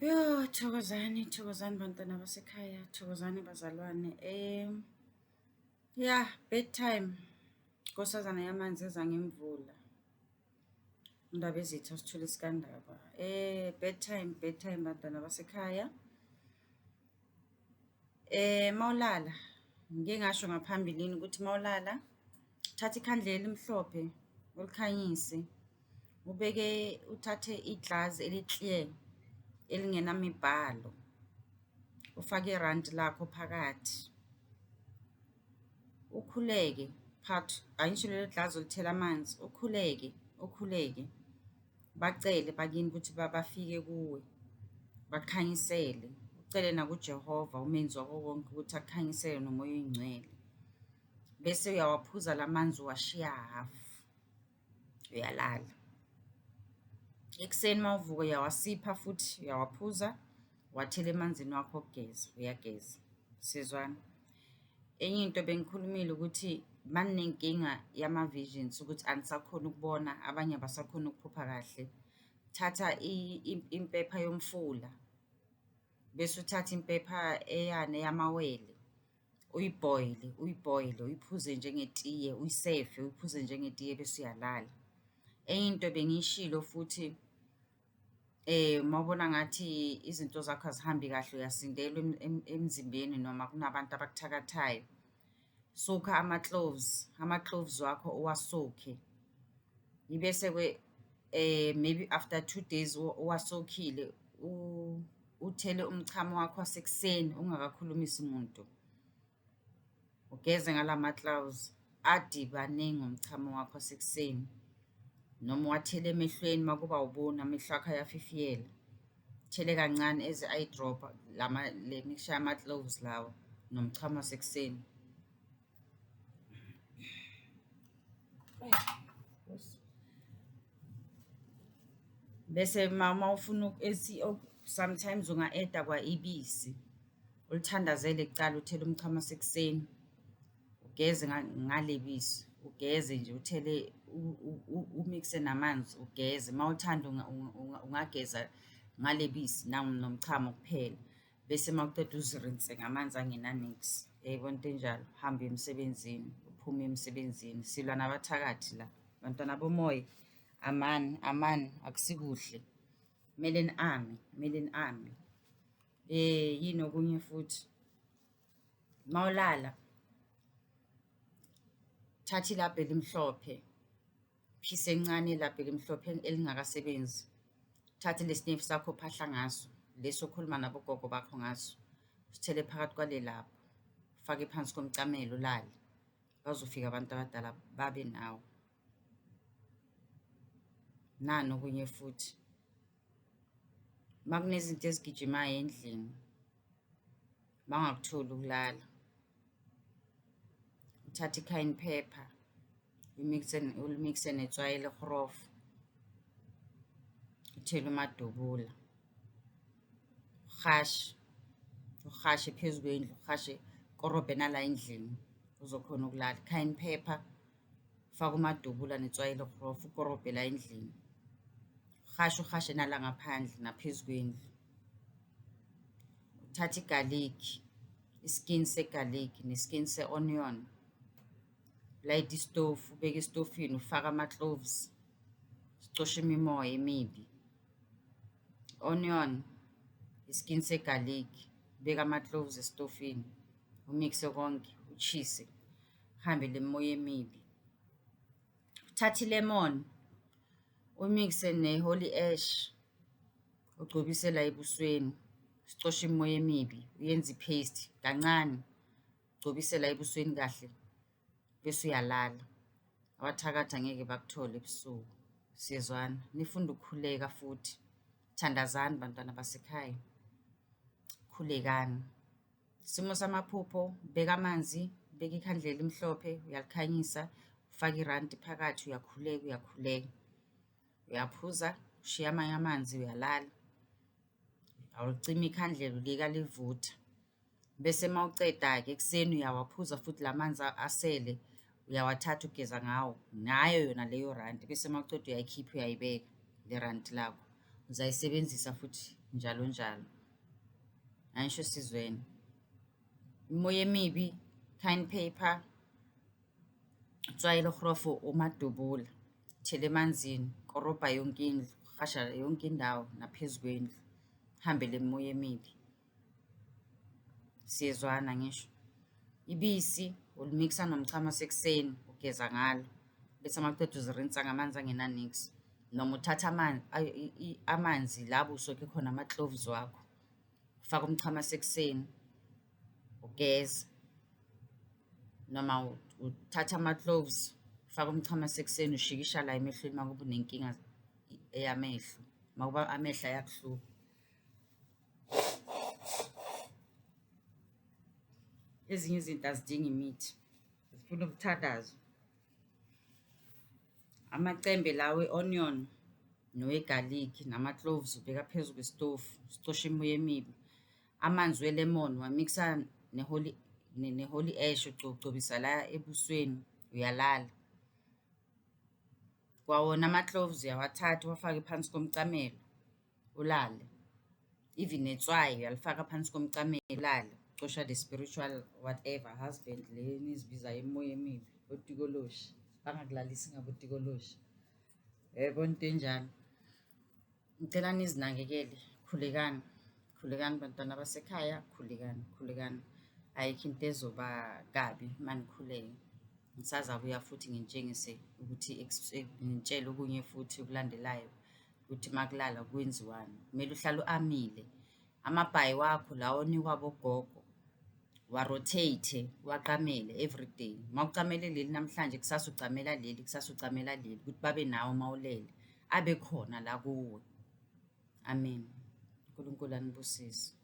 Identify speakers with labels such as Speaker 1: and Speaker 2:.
Speaker 1: Yho, thokozani, thokozani bantwana basekhaya, thokozani bazalwane. Ya, bedtime, nkosazana yamanzi eza ngemvula, uNdabezitha sithole sikaNdaba. Bedtime, bedtime bantwana basekhaya. Mawulala, ngike ngasho ngaphambilini ukuthi mawulala thatha ikhandlela elimhlophe ulikhanyise, ubeke, uthathe iglazi eli-clear elingenamibhalo, ufake irandi lakho phakathi, ukhuleke phakathi, angisho lelo glazi ulithele amanzi, ukhuleke, ukhuleke, bacele abakini ukuthi bafike kuwe bakukhanyisele, ucele nakuJehova umenzi wako konke ukuthi akukhanyisele nomoya oyingcwele. Bese uyawaphuza la manzi uwashiya hhafu, uyalala. Ekuseni uma uvuka uyawasipha futhi uyawaphuza, uwathela emanzini wakho okugeza, uyageza. Siyezwana? Enye into bengikhulumile ukuthi maninenkinga yama-visions ukuthi anisakhoni ukubona, abanye abasakhoni ukuphupha kahle. Thatha impepha yomfula, bese uthatha impepha eyani eyamawele, uyibhoyile, uyibhoyile, uyiphuze njengetiye, uyisefe uyiphuze njengetiye bese uyalala. Enye into bengiyishilo futhi mawubona ngathi izinto zakho azihambi kahle uyasindelwa emzimbeni noma kunabantu abakuthakathayo, sokha ama-cloves, ama-cloves wakho uwasoke. Ibese-ke maybe after 2 days uwasokhile uthele umchamo wakho wasekuseni ungakakhulumisi muntu, ugeze ngalama-cloves adibane ngomchamo wakho wasekuseni, noma uwathele emehlweni makuba awuboni amehlo akho ayafifiyela, uthele kancane as i-eyedropper le mixture yama-cloves lawa nomchamo wasekuseni. Bese mawufuna sometimes unga-eda kwa ibisi, ulithandazele kucala uthele umchamo wasekuseni, ugeze ngale bisi, ugeze nje uthele umikse namanzi ugeze, mawuthanda ungageza ngale bisi nomchamo kuphela. Bese mawuceda uzirinse ngamanzi angena niks, uyayibona into enjalo? Uhambe uye emsebenzini, uphume uye emsebenzini. Silwa nabathakathi la, bantwana bomoya amani, amani akusikuhle, kumele ni-ame, kumele ni-ame. Yini okunye futhi? Mawulala thatha ilabhu elimhlophe, phisi encane yelabhu elimhlophe elingakasebenzi, uthathe le sinefu sakho ophahla ngaso, lesi okhuluma nabogogo bakho ngaso, usithele phakathi kwale labhu, ufake phansi komcamelo ulale, bazofika abantu abadala babe nawe. Nani okunye futhi, makunezinto ezigijimayo endlini bangakutholi ukulala, uthathe i-cayenne pepper uyimikse, ulimikse netswayi eligrofu, uthele umadubula, uhashe, uhashe phezu kwendlu, uhashe ukorobhe nala endlini uzokhona ukulala. Cayenne pepper, ufake umadubula netswayi eligrofu ukorobhe la endlini, uhashe uhashe nala ngaphandle naphezu kwendlu. Uthathe igalikhi, i-skin segalikhi ne-skin se-onion, ulayite isitofu, ubeke esitofini ufake ama-cloves, sicoshe imimoya emibi. Onion, i-skin segalikhi, ubeke ama-cloves esitofini, umikse konke, uchise kuhambe le mimoya emibi. Uthathe ilemoni umikse ne-holy ash, ugcobise la ebusweni, sicoshe imimoya emibi, uyenze i-paste kancane, ugcobise la ebusweni kahle bese uyalala. Abathakathi angeke bakuthole ebusuku, siyezwana? Nifunde ukukhuleka futhi, thandazani bantwana basekhaya, khulekani. Isimo samaphupho, beka amanzi, beka ikhandlela elimhlophe, uyalikhanyisa, ufake irandi phakathi, uyakhuleka, uyakhuleka, uyaphuza, ushiya amanye amanzi, uyalala. Awulicimi ikhandlela uliyeka livutha, bese mawuceda-ke ekuseni uyawaphuza futhi la manzi asele uyawathatha ugeza ngawo, ngayo yona leyo randi bese mawuceda uyayikhipha uyayibeka le randi lakho, uzayisebenzisa futhi njalo njalo. Angisho sizwene. Imimoya emibi, cayenne pepper, itswayi lerhrofo, umadubula, thela emanzini, korobha yonke indlu, hasha yonke indawo naphezu kwendlu, kuhambe le mimoya emibi. Siyezwana ngisho? Ibisi ulimikisa nomchamo wasekuseni, ugeza ngalo, bese mawuceda uzirinsa ngamanzi angena-niks. Noma uthatha amanzi la busokhe khona ama-cloves wakho, ufake umchamo wasekuseni, ugeze. Noma uthatha ama-cloves, ufake umchamo wasekuseni ushikisha la emehlweni uma kuba unenkinga eyamehlo, uma kuba amehlo ayakuhlupha. Ezinye izinto azidingi imithi, zifuna umthandazo. Amacembe la we-onion nowegalikhi nama-cloves ubeka phezu kwesitofu, sicoshe imimoya emibi. Amanzi we-lemon uwamikisa ne-holy ne-holy ash ugcobisa la ebusweni, uyalala. Kwawona ama-cloves uyawathatha uwafake phansi komcamelo ulale. Even netswayi uyalifaka phansi komcamelo ulale, ucosha the spiritual whatever husband le enizibizayo imimoya emibi, otikoloshi, bangakulalisi ngabotikoloshi. Uyayibona into enjalo. Ngicela nizinakekele, khulekani, khulekani bantwana basekhaya, khulekani, khulekani. Ayikho into ezoba kabi uma nikhuleka. Ngisazabuya futhi nginitshengise ukuthi nginitshele okunye futhi okulandelayo ukuthi makulalwa kwenziwani. Kumele uhlale u-amile, amabhayi wakho lawa onikwa abogogo wa-rotate-e, uwaqamele everyday. Mawucamele leli namhlanje, kusasa ucamela leli, kusasa ucamela leli, ukuthi babe nawe mawulele, abe khona la kuwe. Amen. UNkulunkulu anibusise.